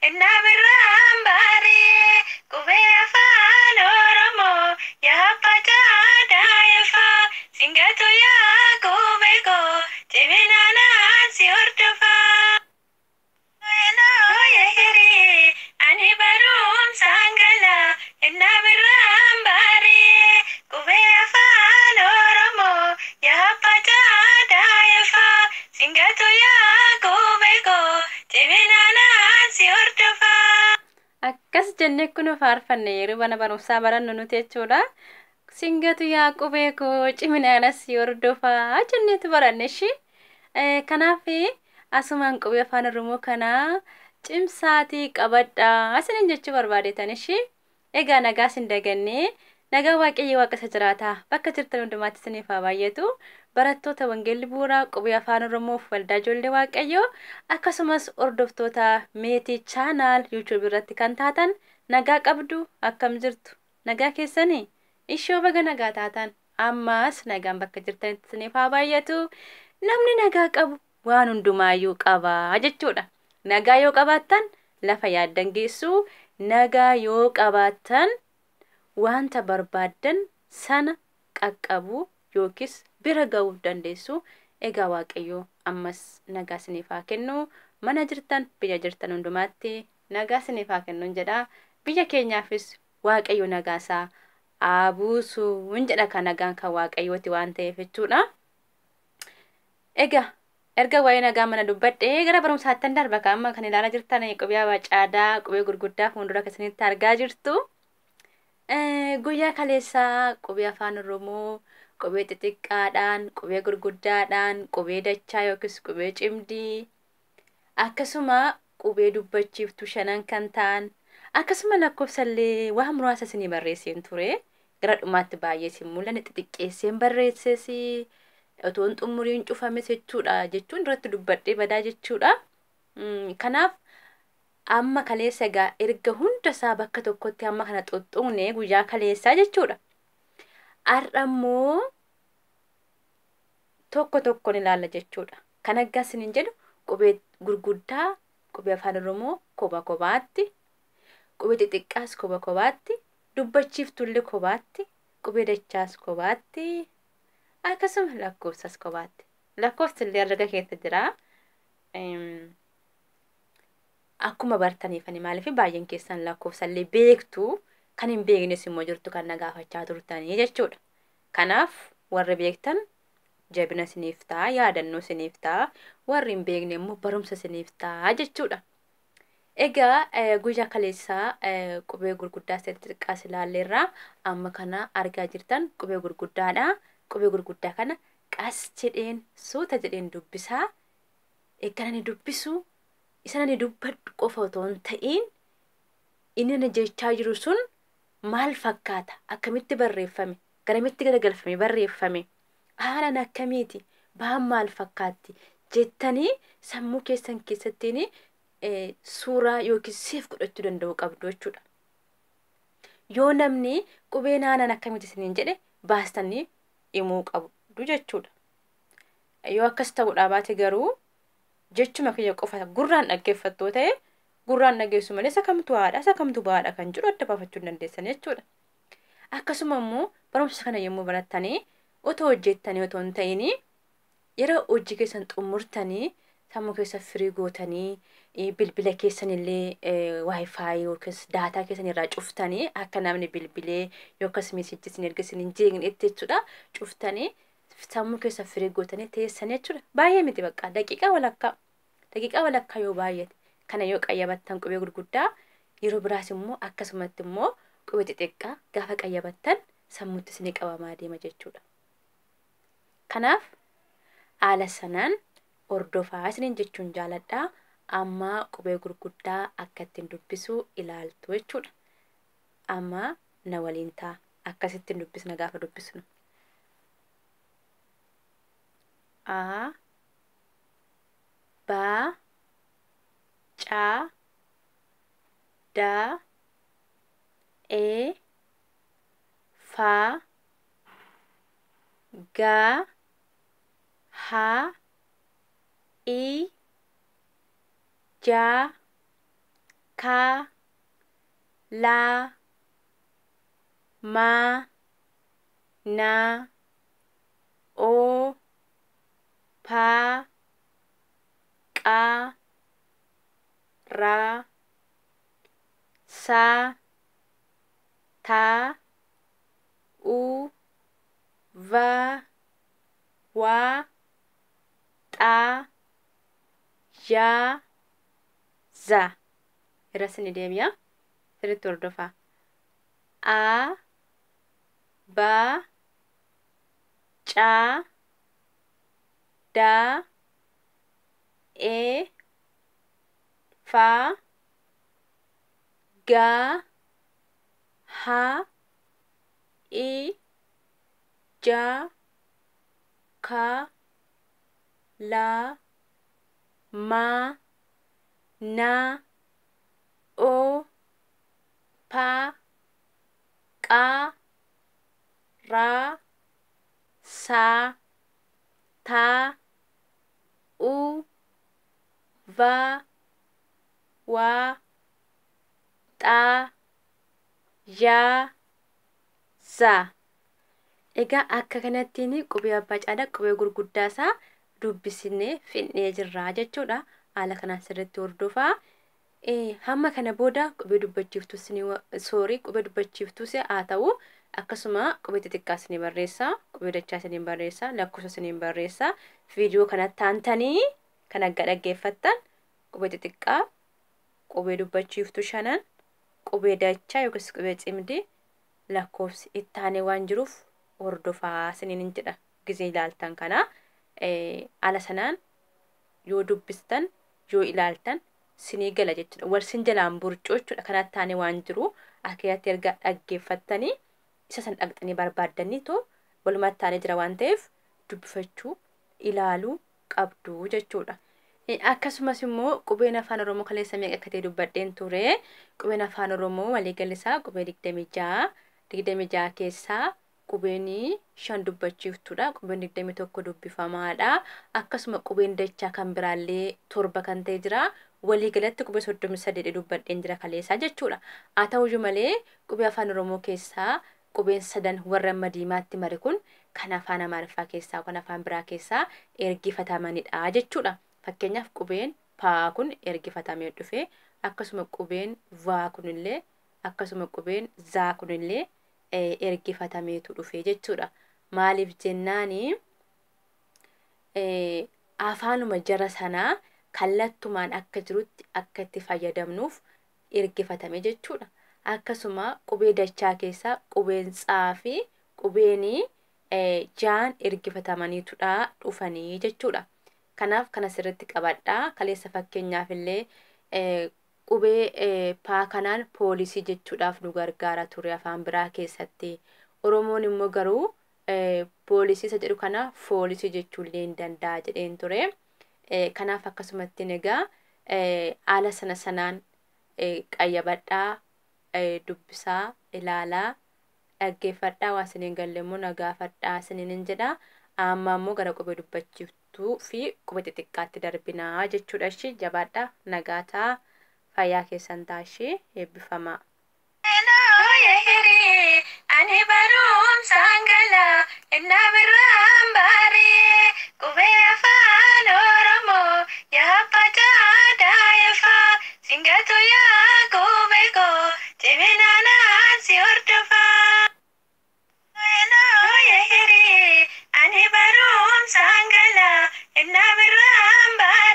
Innaa birraan baaree qubee afaan Oromoo yaa abbaa caadaa efaa singatu yaa qubee koo ciminaan si hordofaa. Ani barumsaan gala innaa birraan baaree qubee afaan Oromoo yaa abbaa caadaa efaa singatu yaa qubee koo ciminaan si hordofaa. Akkas jennee kun faarfanne yeroo mana barumsaa barannu nuti jechuudha. Singatu yaa qubee koo ciminaanas si hordofaa jenneetu baranne ishii. Kanaaf asumaan qubee afaan Oromoo kanaa cimsaatii qabadhaa isiniin jechuu barbaadetan ishii. Egaa nagaa isin dagannee nagaa Waaqayyo Waaqa isa jiraataa bakka jirtan hundumaatti isiniif haa baay'atu. Barattoota Wangeelli Bu'uuraa qubee afaan Oromoof waldaa ijoollee Waaqayyoo akkasumas hordoftoota Meetii Chaanaal YouTube irratti kan taatan nagaa qabdu, akkam jirtu, nagaa keessanii? Ishoo baga nagaa taatan, ammas nagaan bakka jirtanitti isiniif haa baay'atu. Namni nagaa qabu waan hundumaayyuu qaba jechuudha. Nagaa yoo qabaattan lafa yaaddan geessu, nagaa yoo qabaattan wanta barbaaddan sana qaqqabuu yookiis bira ga'uu dandeessu. Egaa Waaqayyo ammas nagaa isiniif haa kennu. Mana jirtan, biyya jirtan hundumaatti nagaa isiniif haa kennu jedha. Biyya keenyaafis Waaqayyo nagaa isaa haa buusu jedha, kan nagaan kan Waaqayyooti waan ta'eef jechuudha. Egaa erga waa'ee nagaa mana dubbadhee gara barumsaattan darba. Kan amma kan ilaalaa jirtan qubee caadaa, qubee gurguddaa fuuldura keessanitti argaa jirtu. Guyyaa kaleessaa qubee afaan Oromoo qubee xixiqqaadhaan, qubee gurguddaadhaan, qubee dachaa yookiis qubee cimdii, akkasuma qubee dubbachiiftuu shanan kan ta'an, akkasuma lakkoofsallee waan muraasa isinii barreesseen ture. Gara dhumaatti baay'ee isin mul'anne xixiqqeesseen barreesses otoo hin xumuriin cufames jechuudha, jechuun irratti dubbadhee badaa jechuudha. Kanaaf amma kaleessa egaa erga hunda isaa bakka tokkotti amma kana xuxxuqne guyyaa kaleessaa jechuudha. Har'a immoo tokko tokkoon ilaalla jechuudha. Kan akka isiniin jedhu qubee gurguddaa qubee afaan Oromoo koba kobaatti, qubee xixiqqaas koba kobaatti, dubbachiiftullee kobaatti, qubee dachaas kobaatti, akkasuma lakkoofsas kobaatti. Lakkoofsi illee herrega keessa jira. Akkuma bartaniifani maaliif baay'een keessan lakkoofsallee beektu, kan hin beeknes immoo jirtu kan na gaafachaa turtanii jechuudha. Kanaaf warri beektan jabina isiniif ta'a, yaadannoo isiniif ta'a, warri hin beekne immoo barumsa isiniif ta'a jechuudha. Egaa guyyaa kaleessaa qubee gurguddaa xixiqqaas ilaalleerra. Amma kana argaa jirtan qubee gurguddaadha. Qubee gurguddaa kana qas jedheen suuta jedheen dubbisaa. Egaa ani dubbisu isa ani dubbadhu qofa otoo hin ta'iin inni ani jechaa jiru sun maal fakkaata? Akkamitti barreeffame? Garamitti garagalfame barreeffame? Haalaan akkamiiti? Ba'aan maal fakkaatti? Jettanii sammuu keessan keessattiin suuraa yookiin siif godhachuu danda'uu qabdu jechuudha. Yoo namni qubee naanaan akkamitti isiniin jedhe baastanii himuu qabdu jechuudha. Yoo akkas ta'uudhaa baate garuu jechuma kiyya qofa gurraan dhaggeeffattoo ta'e gurraan dhageessu malee isa kamtu haadha isa kamtu baadha kan jedhu adda baafachuu hin dandeessan jechuudha. Akkasuma immoo barumsa kana yommuu barattanii otoo hojjettanii otoo hin ta'in yeroo hojii keessan xumurtanii sammuu keessa firii gootanii bilbila keessan illee WiFi yookiis daataa keessan irraa cuftanii akka namni bilbilee yookaas message isin erga isin hin jeeqnetti jechuudha, cuftanii sammuu keessa firii gootanii teessan jechuudha. Baay'ee miti, bakka daqiiqaa walakkaa, daqiiqaa walakkaa yoo baay'ate kana yoo qayyabattan qubee gurguddaa, yeroo biraas immoo akkasumatti immoo qubee xixiqqaa gaafa qayyabattan sammuutti isinii qabamaa deema jechuudha. Kanaaf haala sanaan hordofaa isiniin jechuun jaaladha. Amma qubee gurguddaa akka ittiin dubbisu ilaaltu jechuudha. Amma na waliin ta'a. Akkasittiin dubbisna gaafa dubbisnu. A B C D E F G H I J K, L, M, N, O, P, Q, R, S, T, U, V, W, X, Y, Z. Irra isinii deebi'a. Sirriitti hordofaa. A, B, C, D, E, F, G, H, I, J, K, L, M, N, O, P, Q, R, S, T, U, V, W, X, Y, Z. Egaa akka kanattiin qubee abbaa caalaa qubee gurguddaa isaa dubbisnee fixnee jirra jechuudha. Haala kanaan sirriitti hordofaa. Hamma kana booda qubee dubbachiiftuus ni soorii qubee dubbachiiftuus haa ta'u akkasuma qubee xixiqqaas ni barreessa, qubee dachaas ni barreessa, lakkoofsas ni barreessa. Viidiyoo kanatti aantanii kan akka dhaggeeffattan qubee xixiqqaa, qubee dubbachiiftuu shanan, qubee dachaa yookiis qubee cimdii lakkoofsi itti aanee waan jiruuf hordofaa isiniin hin jedha. Gizee ilaaltan kana haala sanaan yoo dubbistan yoo ilaaltan sinii gala jechuudha. Wal sin jalaan burcuu jechuudha. Kanatti aanee waan jiru akkeetti erga dhaggeeffattanii isa san dhaqxanii barbaaddaniitu walumatti aanee jira waan ta'eef dubbifachuu ilaaluu qabdu jechuudha. Akkasumas immoo qubeen afaan Oromoo kaleessa meeqa akka ta'e dubbadheen ture. Qubeen afaan Oromoo waliigalli isaa qubee 26, 26 keessaa qubeen 5 dubbachiiftuudha. Qubeen 21 dubbifamaadha. Akkasuma qubeen dachaa kan biraallee 7 kan ta'e jira. Waliigalatti qubee 38 dubbadheen jira kaleessaa jechuudha. Haa ta'uyyuu malee qubee afaan Oromoo keessaa qubeen sadan warra amma diimaatti mare kun kan afaan Amaariffaa keessaa kan afaan biraa keessaa ergifatamanidha jechuudha. Fakkeenyaaf qubeen paa kun ergifatamee dhufe, akkasuma qubeen vaa kunillee, akkasuma qubeen zaa kunillee ergifatameetu dhufe jechuudha. Maaliif jennaani afaanuma jara sanaa kallattumaan akka jirutti akka itti fayyadamnuuf ergifatame jechuudha. Akkasuma qubee dachaa keessaa qubeen tsaa fi qubeen jaan ergifatamaniitudha dhufanii jechuudha. Kanaaf kana sirriitti qabadhaa. Kaleessa fakkeenyaaf illee qubee paa kanaan poolisii jechuudhaaf nu gargaara ture afaan biraa keessatti. Oromoon immoo garuu poolisii isa jedhu kana foolisii jechuullee hin danda'a jedheen ture. Kanaaf akkasumatti egaa haala sana sanaan qayyabadhaa, dubbisaa, ilaalaa, dhaggeeffadhaa, waan isiniin galle immoo na gaafadhaa isiniin hin jedha. Amma immoo gara qubee dubbachiiftuu fi qubee xixiqqaatti darbinaa jechuudha. Ishii jabaadhaa, nagaa ta'a, fayyaa keessan ta'a, ishii eebbifamaa. Ani barumsaan gala innaa birraan baaree qubee afaan Oromoo yaa abbaa caadaa singatu yaa qubee koo ciminaan si hordofaa. Ani barumsaan gala innaa birraan baaree.